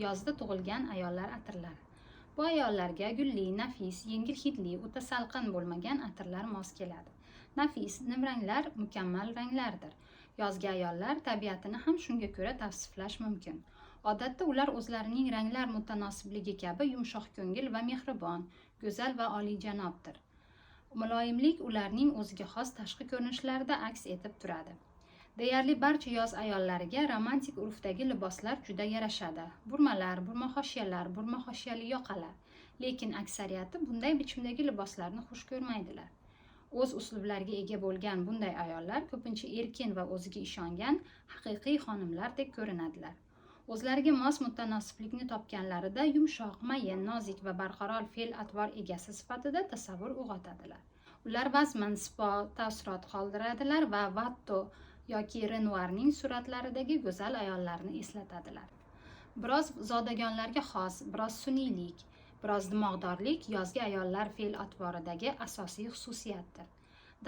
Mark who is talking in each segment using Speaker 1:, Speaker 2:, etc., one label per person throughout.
Speaker 1: Yozda tug'ilgan ayollar atirlari. Bu ayollarga gulli, nafis, yengil hidli, o'ta salqin bo'lmagan atirlar mos keladi. Nafis, nimranglar mukammal ranglardir. Yozgi ayollar tabiatini ham shunga ko'ra tavsiflash mumkin. Odatda ular o'zlarining ranglar mutanosibligi kabi yumshoq ko'ngil va mehribon, go'zal va oliyjanobdir. Muloyimlik ularning o'ziga xos tashqi ko'rinishlarida aks etib turadi. Deyarli barcha yoz ayollariga romantik urfdagi liboslar juda yarashadi. Burmalar, burma hoshiyalar, burma hoshiyali yoqalar. Lekin aksariyati bunday bichimdagi liboslarni xush ko'rmaydilar. O'z uslublariga ega bo'lgan bunday ayollar ko'pincha erkin va o'ziga ishongan haqiqiy xonimlardek ko'rinadilar. O'zlariga mos mutanosiblikni topganlarida yumshoq, mayin, nozik va barqaror fe'l-atvor egasi sifatida tasavvur uyg'otadilar. Ular vazmin, sipo taassurot qoldiradilar va Watto yoki Renuarning suratlaridagi go'zal ayollarni eslatadilar. Biroz zodagonlarga xos, biroz sun'iylik, biroz dimog'dorlik yozgi ayollar fe'l-atvoridagi asosiy xususiyatdir.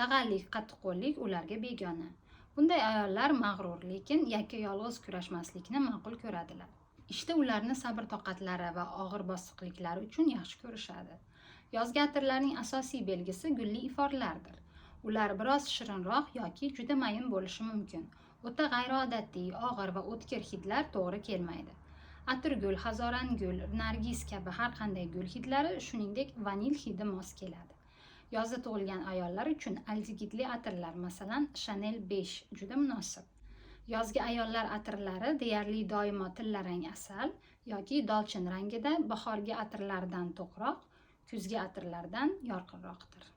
Speaker 1: Dag'allik, qattiqqo'llik ularga begona. Bunday ayollar mag'rur, lekin yakka yolg'iz kurashmaslikni ma'qul ko'radilar. Ishda ularni sabr-toqatlari va og'ir bosiqliklari uchun yaxshi ko'rishadi. Yozgi atirlarning asosiy belgisi gulli iforlardir. Ular biroz shirinroq yoki juda mayin bo'lishi mumkin. O'ta g'ayriodatiy, og'ir va o'tkir hidlar to'g'ri kelmaydi. Atirgul, xazorangul, nargis kabi har qanday gul hidlari, shuningdek, vanil hidi mos keladi. Yozda tug'ilgan ayollar uchun aldegidli atirlar, masalan, Chanel 5 juda munosib. Yozgi ayollar atirlari deyarli doimo tillarang asal yoki dolchin rangida, bahorgi atirlardan to'qroq, kuzgi atirlardan yorqinroqdir.